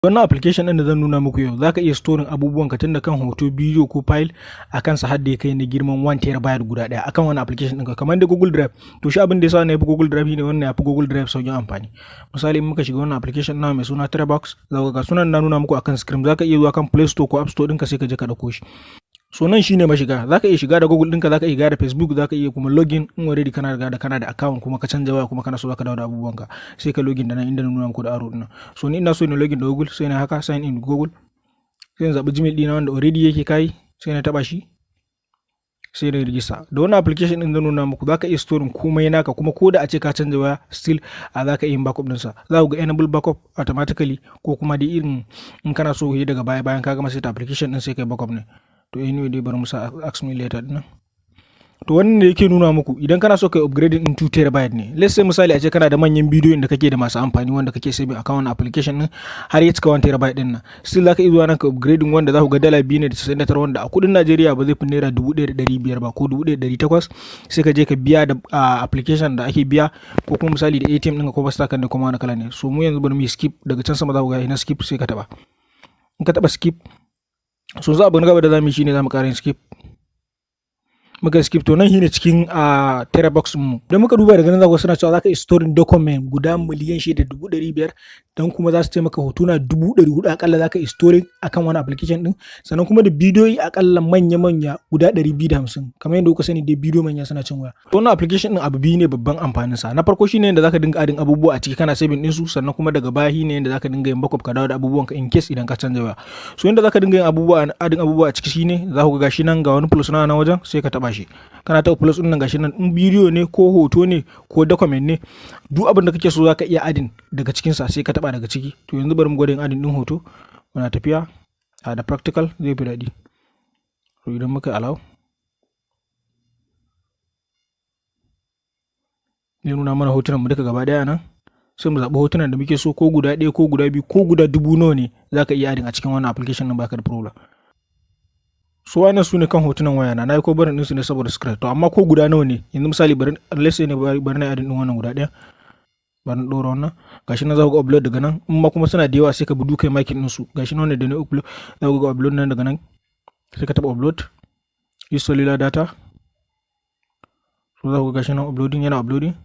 Wannan application ɗin da zan nuna muku yau, zaka iya storing abubuwan ka tun da kan hoto, bidiyo ko file a kansa har da ya kai na girman 1 terabyte guda ɗaya akan wannan application ɗin, kamar da Google Drive. To, shi abin da yasa na yafi Google Drive ne, wannan yafi Google Drive sauƙin amfani. Misali, in muka shiga wannan application na mai suna Terabox, za ku ga sunan na nuna muku akan screen. Zaka iya zuwa kan Play Store ko App Store ɗinka, sai ka je ka ɗauko shi. So nan shine mashiga. Zaka iya shiga da Google ɗinka, zaka iya shiga da Facebook, zaka iya kuma login in already kana riga da kana da account kuma ka canza waya kuma kana so zaka dawo da abubuwanka, sai ka login da nan inda na nuna muku da arrow ɗin. So ni ina so na login da Google, sai na haka sign in Google, sai na zaɓi Gmail ɗina wanda already yake kai, sai na taɓa shi, sai na register. Da wannan application ɗin zan nuna muku, zaka iya storing komai naka, kuma ko da a ce ka canza waya, still a zaka iya yin backup ɗinsa. Za ku ga enable backup automatically, ko kuma dai irin in kana so yi daga baya, bayan ka gama set application ɗin, sai kai backup ne. To, anyway dai, bari mu sa ask me later ɗin. To, wannan da yake nuna muku, idan kana so kai upgrading din 2 terabyte ne, let's say misali a ce kana da manyan bidiyon da kake da masu amfani wanda kake saving akan wannan application din har ya cika 1 terabyte din nan, still zaka iya zuwa nan ka upgrading, wanda za ku ga $2.99, wanda a kudin Najeriya ba zai fi ₦1,500 ba ko 1,800. Sai ka je ka biya da application da ake biya, ko kuma misali da ATM ɗinka ko Mastercard da kuma wani kala ne. So mu yanzu bari mu yi skip. Daga can sama za ku ga ina skip, sai ka taba. In ka taba skip, so za abu na gaba da zamu yi shine zamu ƙara yin skip. Muka skip, to nan shine cikin a Terabox mu. Idan muka duba daga nan, za ku suna cewa zaka iya storing document guda 6,500,000, don kuma za su taimaka hotuna 400,000 akalla zaka iya storing akan wani application din, sannan kuma da bidiyoyi akalla manya-manya guda 250. Kamar yadda kuka sani dai, bidiyo manya suna cin waya. Wannan application din abu biyu ne babban amfanin sa. Na farko shine yadda zaka dinga adding abubuwa a ciki kana saving din su, sannan kuma daga baya shine yadda zaka dinga yin backup ka dawo da abubuwan ka in case idan ka canza waya. So yadda zaka dinga yin abubuwa, adding abubuwa a ciki shine za ku ga gashi nan, ga wani plus na nan wajen, sai ka taba shi. Kana taɓa plus ɗin nan, gashi nan, in bidiyo ne ko hoto ne ko document ne, duk abin da kake so zaka iya adding daga cikin sa, sai ka taba daga ciki. To, yanzu bari mu gwada yin adding din hoto. Muna tafiya a da practical zai fi daɗi. To, idan muka allow, zai nuna mana hotunan mu duka gaba ɗaya nan. Sai mu zaɓi hotunan da muke so, ko guda ɗaya ko guda biyu ko guda dubu nawa ne, za ka iya adding a cikin wannan application ɗin, baka da problem. So wannan su ne kan hotunan waya na. Nayi covering ɗinsu ne saboda screen. To, amma ko guda nawa ne, yanzu misali bari, let's say ne, bari na adding ɗin wannan guda ɗaya. Bari na ɗora wannan. Gashi nan, za ku ga upload daga nan. In ma kuma suna da yawa, sai ka bi duka marking ɗinsu. Gashi nan, wannan da na upload, za ku ga upload nan daga nan, sai ka taɓa upload, use cellular data. So za ku ga gashi nan uploading, yana uploading.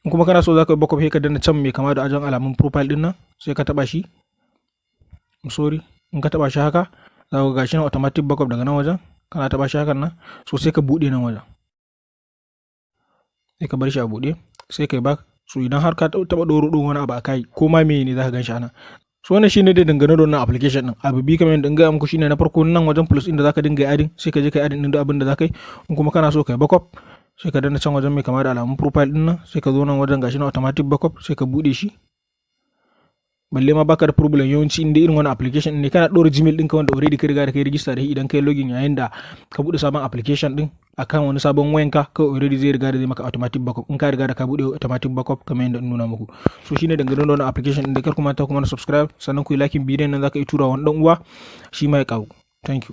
In kuma kana so za ka yi backup, sai ka danna can mai kama da ajan alamun profile ɗin nan, sai ka taɓa shi. Sorry, in ka taɓa shi haka, za ku ga gashi nan automatic backup daga nan wajen. Kana taɓa shi hakan nan, so sai ka buɗe nan wajen, sai ka bar shi a buɗe, sai ka yi back. So idan har ka taɓa ɗoro ɗin wani abu a kai, ko ma meye ne, za ka gan shi a nan. So wannan shine dai dangane da wannan application ɗin. Abu biyu kamar yadda in gaya muku shine na farko, nan wajen plus ɗin da zaka dinga adding, sai ka je ka adding ɗin duk abin da zaka yi. In kuma kana so ka yi backup, sai ka danna can wajen mai kama da alamun profile ɗin nan, sai ka zo nan wajen, gashi na automatic backup, sai ka buɗe shi. Balle ma baka da problem. Yawanci inda irin wani application ne, kana ɗora Gmail ɗinka wanda already ka riga da kai register da shi, idan kai login yayin da ka buɗe sabon application ɗin akan wani sabon wayanka, kawai already zai riga da zai maka automatic backup in ka riga da ka buɗe automatic backup kamar yadda in nuna muku. So shine dangane da wannan application ɗin. Da kar ku manta kuma na subscribe, sannan ku yi like bidiyon nan. Zaka iya tura wani dan uwa shi ma ya ƙaru. Thank you.